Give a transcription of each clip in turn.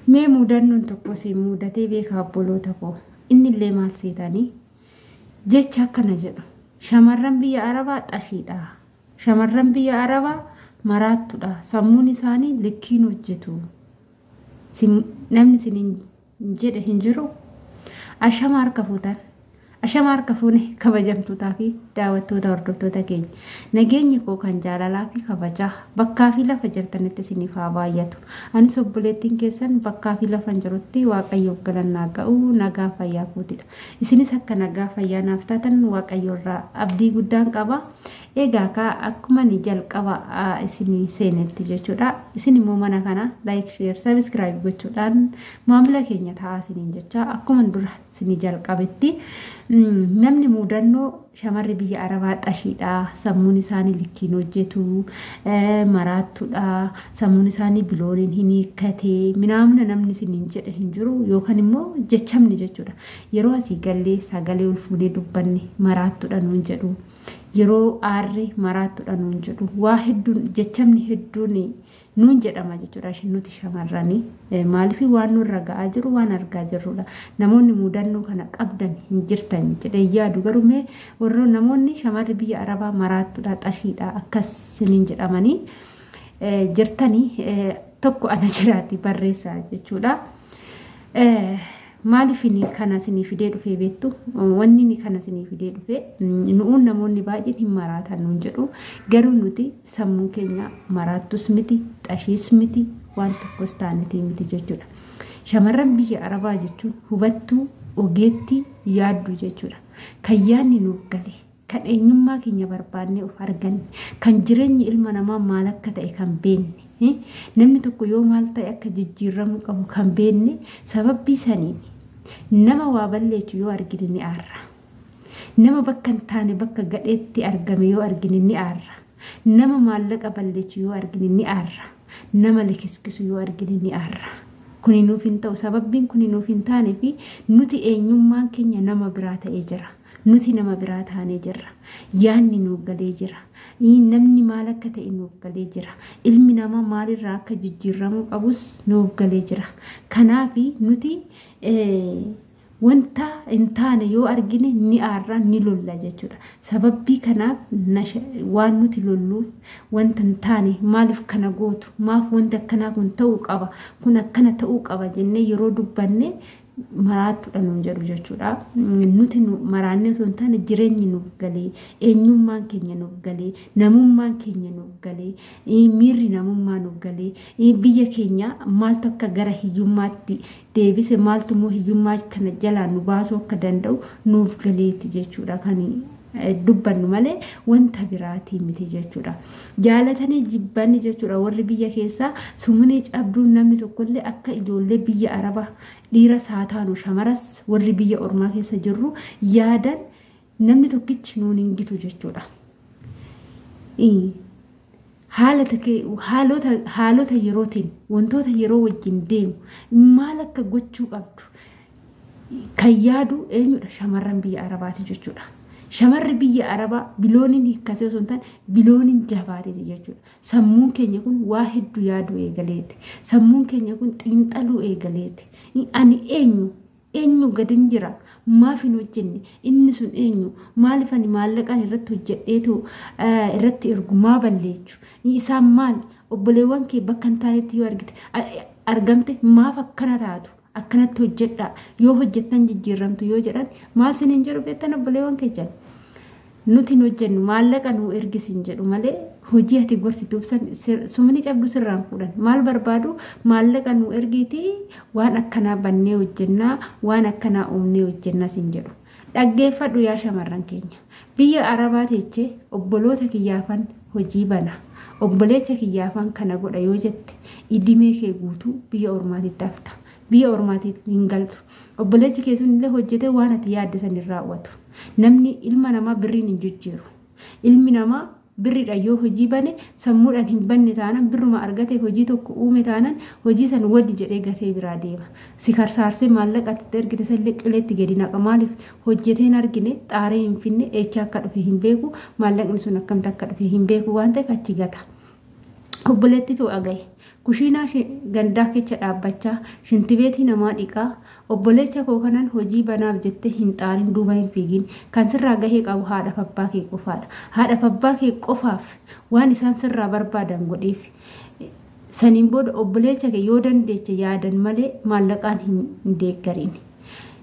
Mee mudannoon tokko si mudatee beekaa obboloota koo? Innillee maal seetanii? Jecha akkana jedhu. Shamarran biyya Arabaa xashiidha. Shamarran biyya Arabaa maraattudha. Sammuun isaanii likkiin hojjetu. Namni isiniin jedhe hin jiru. Ashama harka fuutan. Ashama harka fuune kabajamtootaa fi daawwattoota hordoftoota keenya. Nageenyi koo kan jaalalaa fi kabajaa bakkaa fi lafa jirtanitti isiniif haa baay'atu. Anis obboleettiin keessan bakkaa fi lafa jirutti Waaqayyoof galannaa ga'u nagaa fayyaa kootidha. Isinis akka nagaa fayyaa naaf taatan Waaqayyo irraa abdii guddaan qaba. Egaa kaa akkuma ni jalqaba isinii seenetti jechuudha. Isin immoo mana kana like, share, subscribe gochuudhaan maamila keenya ta'aa isiniin jecha akkuma dura isinii jalqabetti namni mudannoo shamarri biyya Arabaa xashiidha. Sammuun isaanii likkiin hojjetu, maraattudha. Sammuun isaanii bilooniin hin hiikkate. Minaamna namni isiniin jedhe hin jiru yookaan immoo jechamni jechuudha. Yeroo asii gallee sagalee ol fuunee dubbanne maraattudha nuun jedhu. Yeroo aarri maraattudha nuun jedhu. Waa hedduun jechamni hedduun nuun jedhama jechuudha nuti shamarranii. Maaliif waan nurra ga'aa jiru waan argaa jirrudha. Namoonni mudannoo kana qabdan hin jirtan jedhee yaadu garuu mee warroon namoonni shamarri biyya Arabaa maraattudha xashiidha akkas isiniin jedhamanii jirtanii tokko ana jiraati barreessaa jechuudha. Maaliif inni kana isinii fidee dhufee beektu? Wanni inni kana isinii fidee dhufee nu'uun namoonni baay'een hin maraatan nuun jedhu. Garuu nuti sammuun keenya maraattus miti, xashiis miti, waan tokkos taanetii miti jechuudha. Shamarran biyya Arabaa jechuun hubattuu, ogeettii, yaaddu jechuudha. Kan yaadni nuuf gale, kan eenyummaa keenya barbaannee of arganne, kan jireenyi ilma namaa maal akka ta'e kan beekne, namni tokko yoo maal ta'e akka jijjiiramuu qabu kan beekne sababbii saniin nama waa balleessu yoo argine ni aarra. Nama bakka hin taane bakka gadheetti argame yoo argine ni aarra. Nama maallaqa balleessu yoo argine ni aarra. Nama likiskisu yoo argine ni aarra. Kuni nuuf hin ta'u sababbiin kuni nuuf hin taane fi nuti eenyummaan keenya nama biraa ta'ee jira. Nuti nama biraa taanee jirra. Yaanni nuuf galee jira. Namni maal akka ta'e nuuf galee jira. Ilmi namaa maalirraa akka jijjiiramuu qabus nuuf galee jira. Kanaaf nuti wanta hin taane yoo argine ni aarra ni lolla jechuudha. Sababbii kanaaf waan nuti lolluuf wanta hin taane maaliif kana gootu maaf wanti akkanaa kun ta'uu qaba kun akkana ta'uu qaba jennee yeroo dubbanne maraattudha nuun jedhu jechuudha. Nuti maraannee osoo hin taane jireenyi nuuf galee, eenyummaan keenya nuuf galee, namummaan keenya nuuf galee, miirri namummaa nuuf galee, biyya keenya maaltu akka gara hiyyummaatti deebise maaltu immoo hiyyummaa kana jalaa nu baasuu akka danda'u nuuf galeetti jechuudha kan dubbannu malee wanta biraatii miti jechuudha. Jaalatanii jibbanni jechuudha warri biyya keessaa sumunii cabduun namni tokkollee akka ijoollee biyya Arabaa dhiiras haa taanu shamaras warri biyya ormaa keessa jirru yaadan namni tokkichi nuun hin gitu jechuudha. Haalota yerootiin wantoota yeroo wajjin deemu maal akka gochuu qabdu kan yaadu eenyudha shamarran biyya Arabaati jechuudha. Shamarri biyya Arabaa bilooniin hiikkatee osoo hin taane bilooniin jabaateeti jechuudha. Sammuun keenya kun waa hedduu yaaduu eegaleeti. Sammuun keenya kun xiinxaluu eegaleeti. Ani eenyu? Eenyu gadin jira? Maaf hin hojjenne? Inni sun eenyu? Maaliif ani maallaqaan irratti hojjedheetu irratti ergu maa balleechu? Isaan maal? Obboleewwan kee bakka hin taanetti yoo argite argamte maaf akkana taatu? Akkanatti hojjedhaa yoo hojjettan jijjiiramtu yoo jedhan maal siniin jedhu beektan obboleewwan keessan? Nuti hin hojjennu maallaqa nu ergisiin jedhu malee hojii ati gorsituuf sumni cabdu sirraan fuudhan maal barbaadu maallaqa nu ergiitii waan akkanaa bannee hojjennaa waan akkanaa uumnee hojjennaa siin jedhu. Dhaggeeffadhu yaa shamarran keenya. Biyya Arabaa teechee obboloota kiyyaafan hojii bana. Obboleecha kiyyaafan kana godha yoo jette idimee kee guutuu biyya ormaatitti hafta. Biyya ormaatitti hin galtu. Obboleechi kee sun illee hojjetee waan ati yaadde san hin raawwatu. Namni ilma namaa birriin hin jijjiiru. Ilmi namaa birriidhaan yoo hojii bane sammuudhaan hin banne taanaan birruma argate hojii tokko uume taanaan hojii san wadi jedhee gatee biraa deema. Si karsaarsee maallaqa ati ergite sanillee qileetti gadi naqa. Maaliif hojjetee hin argine xaaree hin finne eechaa akka dhufe hin beeku maallaqni sun akkamti akka dhufe hin beeku waan ta'eef achi gata. Obboleetti too dhagaye. Kushiinaa gandaa keessa dhaabbachaa, shintibeetii namaa dhiqaa, obboleecha koo kanan hojii banaaf jettee hin xaarin, duuba hin fiigin. Kan sirraa gahee qabu haadha abbaa kee qofaadha. Haadha abbaa kee qofaaf waan isaan sirraa barbaadan godhiif. Saniin booda obboleecha kee yoo dandeeche yaadan malee maallaqaan hin deeggariin.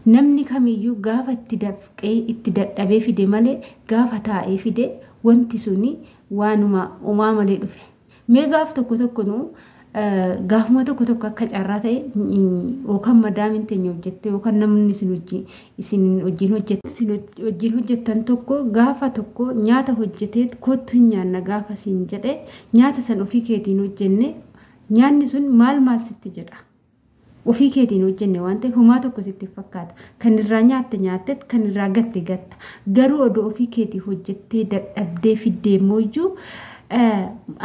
Namni kamiyyuu gaafa itti dafqee itti dadhabee fide malee gaafa taa'ee fide wanti suni waanuma uumaa malee dhufe. Mee gaaf tokko tokko nu gaafuma tokko tokko akka carraa ta'e yookaan madaamiin teenya hojjette yookaan namni isin wajjin hojjettan tokko gaafa tokko nyaata hojjetee kottu hin nyaanna gaafa siin jedhe, nyaata san ofii keetiin hojjenne, nyaanni sun maal maal sitti jedha. Ofii keetiin hojjenne waan ta'eef homaa tokko sitti fakkaata. Kan irraa nyaatte nyaatte, kan irraa gatte gatta. Garuu odoo ofii keetii hojjettee dadhabdee fiddee mooyyuu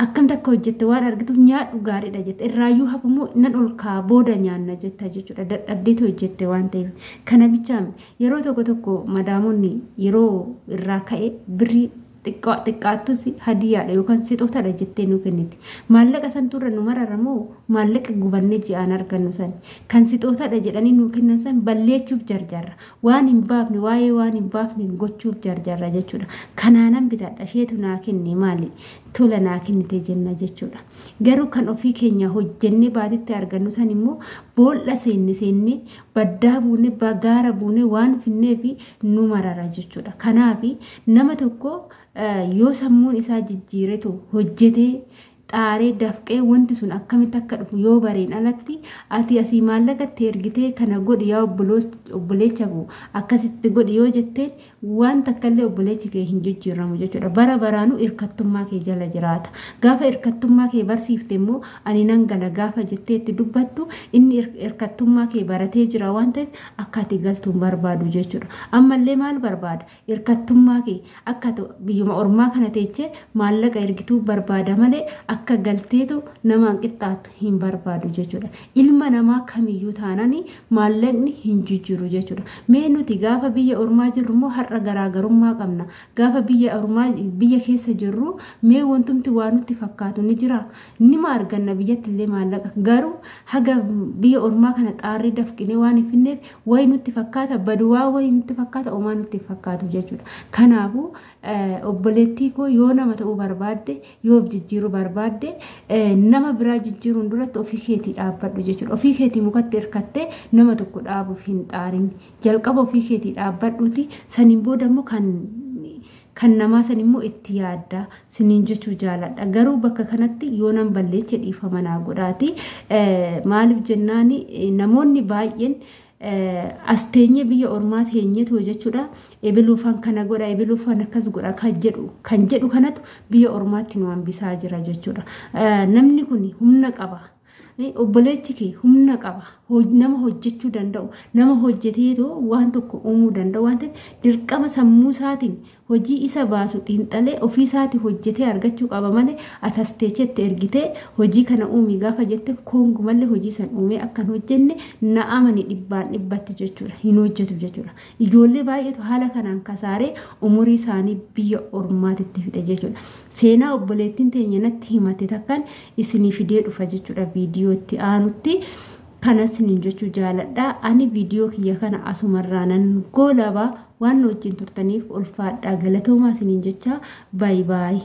akkamti akka hojjette waan argituuf nyaadhu gaariidha jette, irraayyuu hafummoo nan ol kaa booda nyaanna jetta jechuudha, dadhabdeetu hojjette waan ta'eef. Kana bichaa, yeroo tokko tokko madaamonni yeroo irraa ka'e birrii xiqqaattus hadiyyaadha yookaan sixootadha jettee nu kenniti. Maallaqa santuurra nu mararamoo maallaqa gubannee ji'aan argannu san kan sixootadha jedhanii nu kennan san balleechuuf jarjarra. Waan hin baafne, waa'ee waan hin baafne gochuuf jarjarra jechuudha. Kanaanan bitadha, isheetu naa kenne, maali tola naa kennite jenna jechuudha. Garuu kan ofii keenya hojjennee baatitti argannu san immoo boolla seenne seenne, baddaa buune, gaara buune waan finneefi nu marara jechuudha. Kanaaf nama tokko yoo sammuun isaa jijjiiretu hojjetee xaaree dafqee wanti sun akkamitti akka dhufu yoo bareen alatti, ati asii maallaqatti ergitee kana godhi yaa obboleecha koo, akkasitti godhi yoo jetteen, waan takkallee obboleechi kee hin jijjiiramu jechuudha. Bara baraanuu hirkattummaa kee jala jiraata. Gaafa hirkattummaa kee barsiifte immoo ani nan gala gaafa jettee itti dubbattu, inni hirkattummaa kee baratee jira waan ta'eef akka ati galtu hin barbaadu jechuudha. Ammallee maal barbaada? Hirkattummaa kee akka biyyuma ormaa kana teechee maallaqa ergituu barbaada malee akka galteetu namaan qixxaatu hin barbaadu jechuudha. Ilma namaa kamiyyuu taanaan maallaqni hin jijjiiru jechuudha. Mee nuti gaafa biyya ormaa jirru immoo har'a garaagarummaa qabna. Gaafa biyya ormaa biyya keessa jirru mee wantumti waa nutti fakkaatu ni jira. Nima arganna biyyatti illee maallaqa. Garuu haga biyya ormaa kana xaarrii dafqinee waan hin finneef wayi nutti fakkaata, baduwaa wayi nutti fakkaata, omaa nutti fakkaatu jechuudha. Kanaafuu obboleettii koo, yoo nama ta'uu barbaadde, yoo of jijjiiruu barbaadde, nama biraa jijjiiruun duratti ofii keetii dhaabbadhu jechuudha. Ofii keetii mukatti hirkattee nama tokko dhaabuuf hin xaarin. Jalqaba ofii keetii dhaabbadhuuti, saniin booda immoo kan namaa san immoo itti yaadda siniin jechuu jaaladha. Garuu bakka kanatti yoo nan balleeche dhiifama naa godhaati. Maaliif jennaan, namoonni baay'een as teenye biyya ormaa teenyetu jechuudha. Ebiluufan kana godha, ebiluufan akkas godha kan jedhu kanatu biyya ormaatti nu hambisaa jira jechuudha. Namni kun humna qaba. Obboleechi kee humna qaba. Nama hojjechuu danda'u, nama hojjeteetoo waan tokko uumuu danda'u waan ta'eef, dirqama sammuu isaatiin hojii isa baasu xiinxalee ofii isaatii hojjetee argachuu qaba malee atas teechetti ergitee hojii kana uumii gaafa jette koongumallee hojii san uumee akka hin hojjenne na amani dhibbaan dhibbatti jechuudha. Hin hojjetu jechuudha. Ijoollee baay'eetu haala kanaan kasaaree umurii isaanii biyya ormaatitti fixe jechuudha. Seenaa obboleettiin teenya natti himate takkaan isinii fidee dhufa jechuudha viidiyoo itti aanutti. Kanas isiniin jechuu jaaladha. Ani viidiyoo kiyya kana asumarraa nan goolabaa. Waan nu wajjin turtaniif ulfaadhaa, galatoomaa isiniin jecha, baay'ee baay'ee.